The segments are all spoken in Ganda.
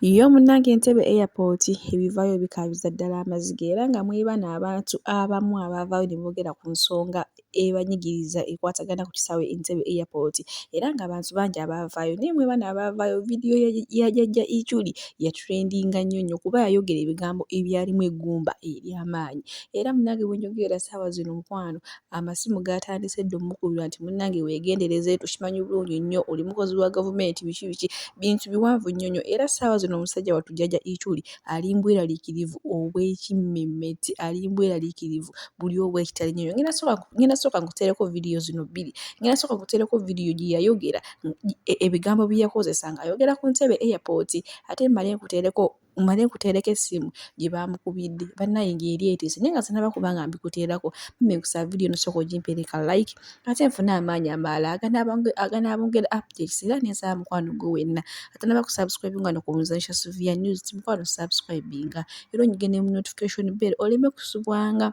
Yo munnange Entebbe Airport ebivaayo bikaabiza ddala amaziga era nga mwebano abantu abamu abaavaayo ne boogera ku nsonga ebanyigiriza ekwatagana ku kisaawe Entebbe Airport era ng'abantu bangi abaavaayo. Naye mwebano abaavaayo, vidiyo ya Jjajja Ichuli yatrendinga nnyo nnyo kuba yayogera ebigambo ebyalimu eggumba ery'amaanyi. Era munnange we njogerera ssaawa zino, mukwano, amasimu gaatandise dda ommukubirwa nti, "Munnange, weegendereze, tukimanyi bulungi nnyo oli mukozi wa gavumenti," biki biki, bintu biwanvu nnyo nnyo. Era ssaawa zino omusajja wattu Jjajja Ichuli ali mu bweraliikirivu obw'ekimmemmette, ali mu bweraliikirivu buli obw'ekitalo ennyo. Ngenda sooka nkuteereko vidiyo zino bbiri. Ngenda sooka nkuteereko vidiyo gye yayogera ebigambo bye yakozesa ng'ayogera ku Ntebe Airport, ate mmale nkuteereko essimu gye baamukubidde. Bannaye, ng'eri etiisa, naye nga sinnaba kuba nga mbikuteerako, mummy nkusaba vidiyo eno sooka ogimpeereka like, ate nfune amaanyi amalala aganaabongera updates. Era ne nsaba mukwano gwe wenna atannaba kusubscribinga wano ku Nzanisha Sylvia News, mukwano, subscribinga era onyige ne mu notification bell oleme kusubwanga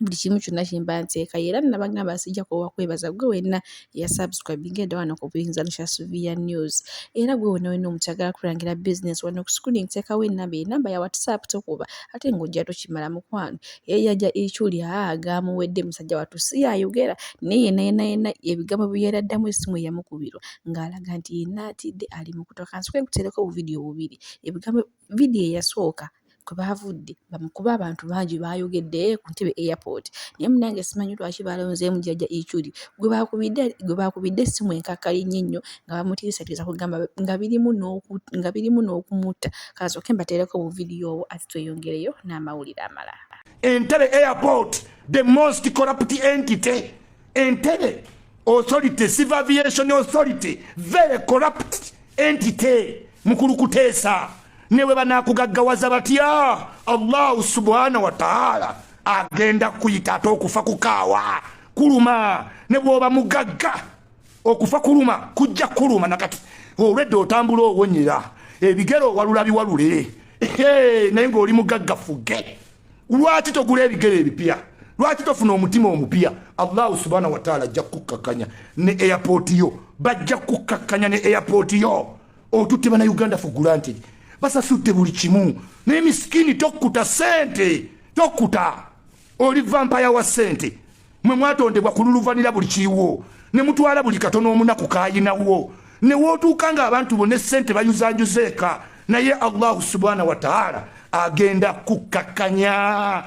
buli kimu kyonna kye mba nteekayo. Era nabagamba sijja koowa kwebaza gwe wenna eyasubscribinga edda wano ku Nzanisha Sylvia News. Era gwe wenna wenna omukyagala kulangira business, wano ku screen nteekawo enamba ya WhatsApp, tokuba ate ng'ojja tokimala, mukwano. Era Jjajja Ichuli gaamuwedde, musajja wattu si y'ayogera, naye yenna yenna yenna ebigambo bye yaladdamu essimu eyamukubirwa ng'alaga nti yenna atidde, ali mu kutya. Kansooke nkuteereko obuvidiyo bubiri. Ebigambo, vidiyo eyasooka kwe baavudde bamukuba, abantu bangi baayogedde ku Ntebe Airport, naye munnange simanyi lwaki baalonzeemu Jjajja Ichuli gwe baakubidde essimu enkakkali ennyo ennyo nga bamutiisatiisa kugamba nga birimu n'okumutta. Kansooke mbateereko obuvidiyo obwo ate tweyongereyo n'amawulire amalala. Entebbe Airport, the most corrupt entity. Entebbe Authority, Civil Aviation Authority, very corrupt entity. Mukulu Kuteesa, ne bwe banakugaggawaza batya, Allahu subhana wa taala agenda kuyita. Ate okufa kukaawa, kuluma. Ne bw'oba mugagga, okufa kuluma, kujja kuluma. Nakati olwedde otambula owonyera ebigere, owalula biwalule, naye ng'oli mugagga fuge. Lwaki togula ebigere ebipya? Lwaki tofuna omutima omupya? Allahu subhana wataala ajja kukkakkanya ne airport yo, bajja kukkakkanya ne airport yo. Otutte Bannayuganda for granted, basasudde buli kimu, naye misikini tokkuta sente, tokkuta, oli vampire wa sente. Mwe mwatondebwa kululuvanira buli kiriwo ne mutwala buli katono omunaku kayinawo, ne wootuuka ng'abantu bonna essente bayuzanjuza eka. Naye Allahu subhana wataala agenda kukkakkanya.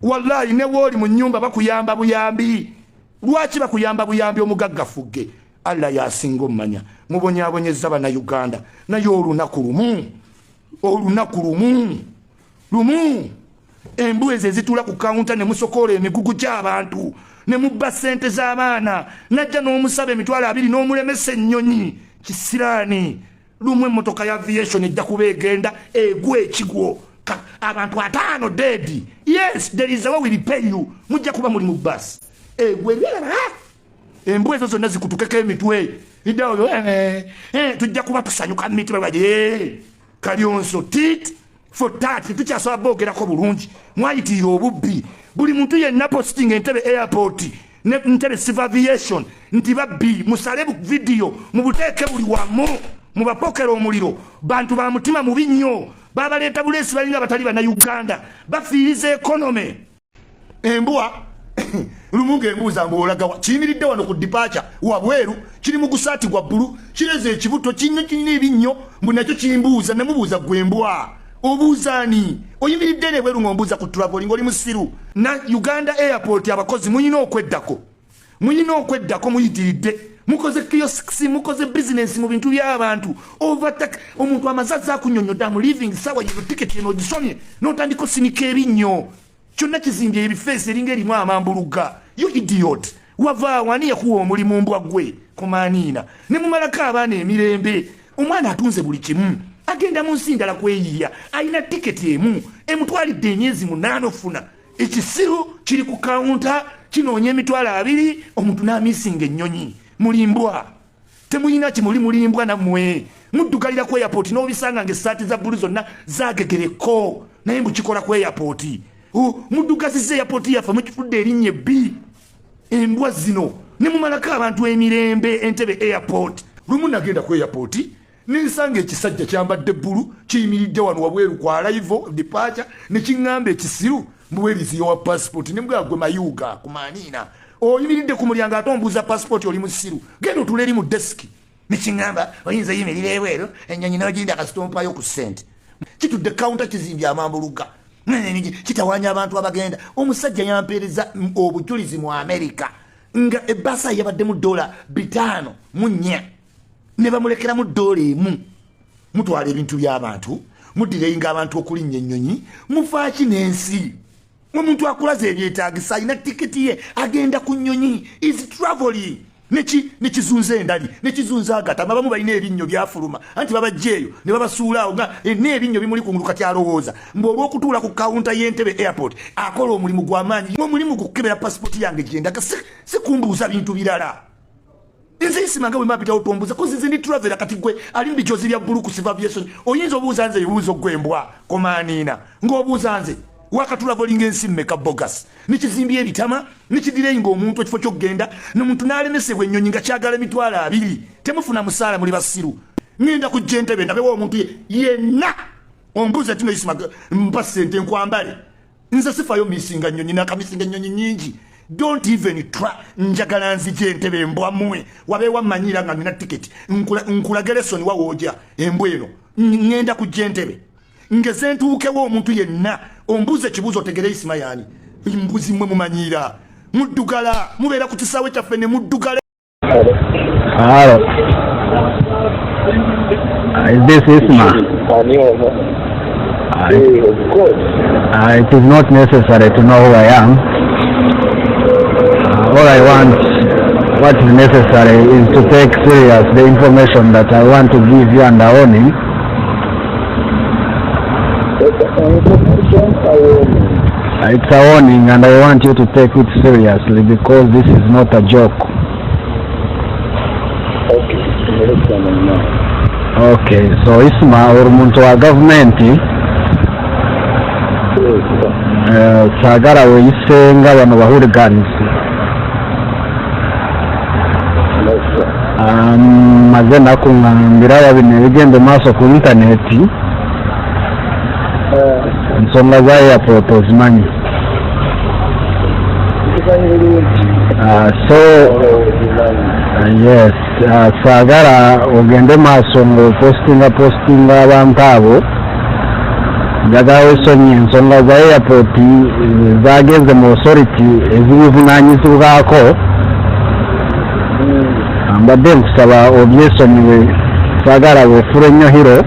Wallahi, ne wooli mu nnyumba bakuyamba buyambi. Lwaki bakuyamba buyambi? Omugagga fugge, Allah yasinga omumanya. Mubonyabonyeza Bannayuganda, naye olunaku lumu, olunaku lumu lumu, embwa ezo ezituula ku kawunta ne musokoola emigugu gy'abantu ne mubba ssente z'abaana, najja n'omusaba 20,000 n'omulemesa ennyonyi, kisiraani. Lumu emmotoka ya aviation ejja kuba egenda egwa ekigwo, abantu 50 dead. Yes, there is a way we repay you. Mujja kuba muli mu bus egwe, embwa ezo zonna zikutukeko emitwe iddawo. Tujja kuba tusanyuka mu mitima baje kalyonso tit for tat. Tetukyasobola boogerako bulungi, mwayitirira obubbi. Buli muntu yenna posting Entebe Airport ne Ntebe Civil Aviation nti babbi, musale vidiyo mubuteeke buli wamu, mubapokera omuliro. Bantu ba mutima mubi nnyo, babaleeta buleesi, balinga batali Bannayuganda, bafiiriza economy. Embwa lumu ngaembuuza mbu olagawa? Kiyimiridde wano ku departure wabweru, kiri mu gusaati gwa bbulu, kireze ekibuto, kirina kirina ebinnyo, mbu nakyo kimbuuza. Nemubuuza, gwe mbwa, obuuzaani? Oyimiridde nebweru ng'ombuuza ku traveling, oli musiru? Na Uganda Airport abakozi muyina okweddako, muyina okweddako. Muyitiridde, mukoze kiosks, mukoze bizinensi mu bintu by'abantu. Overtake omuntu amaze akunyonyodde, am leaving sawa yino, tiketi eno ogisomye, n'otandika osinika ebinnyo. Kyonna kizimbye ebifeesi eringa erimu amambuluga. You idiot, wavaawo ani yakuwa omulimu? Mbwa gwe, komaaniina ne mumalako abaana emirembe. Omwana atunze buli kimu, agenda mu nsi ndala kweyiya, alina tiketi emu emutwalidde emyezi 8 ofuna. Ekisiru kiri ku kawunta kinoonya 20,000, omuntu n'amisinga ennyonyi. Mulimbwa, temulina kimuli, mulimbwa nammwe. Muddugalira ku airport n'obisanga nga essaati za bbulu zonna zagegereko, naye mbukikola ku airport. Muddugaziza airport yaffe, mukifudde erinnya ebbi. Embwa zino ne mumalako abantu emirembe. Entebe Airport, lumu nagenda ku airport. Nensanga ekisajja kyambadde bbulu kiyimiridde wano wabweru ku arrival departure, ne kiŋŋamba ekisiru mbu where is your passport? Ne mbwa gwe Mayuga kumaniina oyimiridde ku mulyango ate ombuuza passport, oli musiru, genda otuula eri mu desk. Ne kiŋŋamba oyinza oyimirira ebweru ennyonyi n'oginda kasita ompayo ku ssente. Kitudde counter kizimbye amambuluga, kitawanya abantu abagenda. Omusajja yampeereza obujulizi mu America nga ebbaasa yabaddemu $54 ne bamulekeramu $1. Mutwala ebintu by'abantu, mudelayinga abantu okulinnya ennyonyi, mufaaki n'ensi. Omuntu akulaza ebyetaagisa, alina tiketi ye, agenda ku nnyonyi, is traveling, nekizunza endali, nekizunza agatama. Abamu balina ebinnyo byafuluma, anti babajja eyo ne babasuulaawo nga n'ebinnyo bimuli kungulu. Kati alowooza mbu olw'okutuula ku kawunta y'Entebe Airport akola omulimu gw'amaanyi. Omulimu gukukebera pasipoti yange gyendaga, si kumbuuza bintu birala. Nze nsimanga bwe mapitawo tombuuza kozi nze ndi traveler. Kati gwe ali mu bijozi bya bbulu ku civil aviation oyinza obuuza nze ebibuuzo? Gwembwa komaaniina ng'obuuza nze wakatulavelinga ensi mmeka? Bogus nikizimbya ebitama, nikidelayinga omuntu ekifo kyokugenda, nomuntu n'alemesebwa ennyonyi nga kyagala 20,000. Temufuna musaala, muli basiru. Ŋŋenda kujja Entebe ndabewo omuntu yenna ombuuza tino Isima mpa ssente nkwambale. Nze sifayo missinga nnyonyi, nakamissinga ennyonyi nyingi. Don't even try. Njagala nzije Entebe, embwa mmwe wabeewa mmanyira nga nina tiketi nkulage lesson wawooja embwa eno. Ŋŋenda kujja Entebe ngeze ntuukewo omuntu yenna ombuuza ekibuuzo otegere Isima yaani. Mbuzi mmwe mumanyiira, muddugala, mubeera ku kisaawe kyaffe ne muddugala. Hello. Is this Isma? Of course. It is not necessary to know who I am. All I want, what is necessary is to take serious the information that I want to give you under warning. Information or warning? It's a warning and I want you to take it seriously because this is not a joke. Okay, listening now. Okay, so Isma, uri muntu wa gavumenti. Yes, sir. Saagala weeyise nga bano ba hooligans. No, sir. Maze nakuŋŋambira bino ebigenda mu maaso ku intaneti, ensonga za airport ozimanyi. Nkimanyi bulungi. So Ozimanyi. Yes, saagala ogende maaso ng'opostinga postinga abantu abo. Njagala wesonyi ensonga za airport, zagenze mu authority ezibivunanyizibwako. Mbadde nkusaba obyesonyiwe, saagala weefule nnyo hero.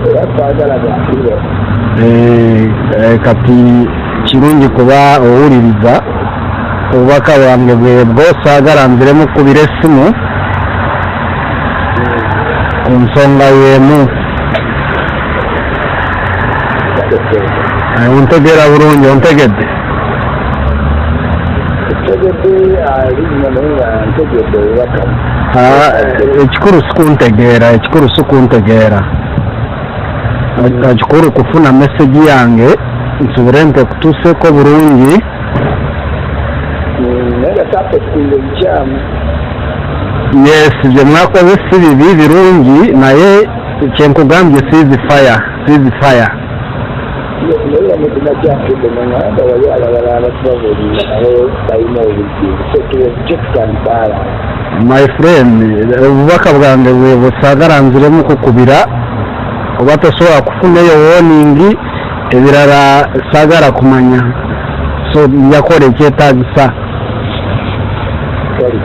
Era saagala bya hero. Kati kirungi kuba owuliriza obubaka bwange bwebwo. Saagala nziremu kubira essimu ku nsonga y'emu. Ontegeera bulungi? Ontegedde? Ntegedde linnya naye nga ntegedde obubaka. Ekikulu sikuntegeera, ekikulu sikuntegeera, ekikulu kufuna message yange nsobole nti ekutuuseeko bulungi. Naye nga saapostinga ebikyamu. Yes, bye mwakoze si bibi, birungi, naye kyenkugambye, cease fire, cease fire. Naye netunakyafudde neŋŋamba wali abalala abatravelinga nabo balina obuzibu, so it was just unbalance. My friend, obubaka bwange bwe busaagala nziremu kukubira oba tosobola kufuna eyo warning. Ebirala saagala kumanya, so njakola ekyetaagisa. Kale.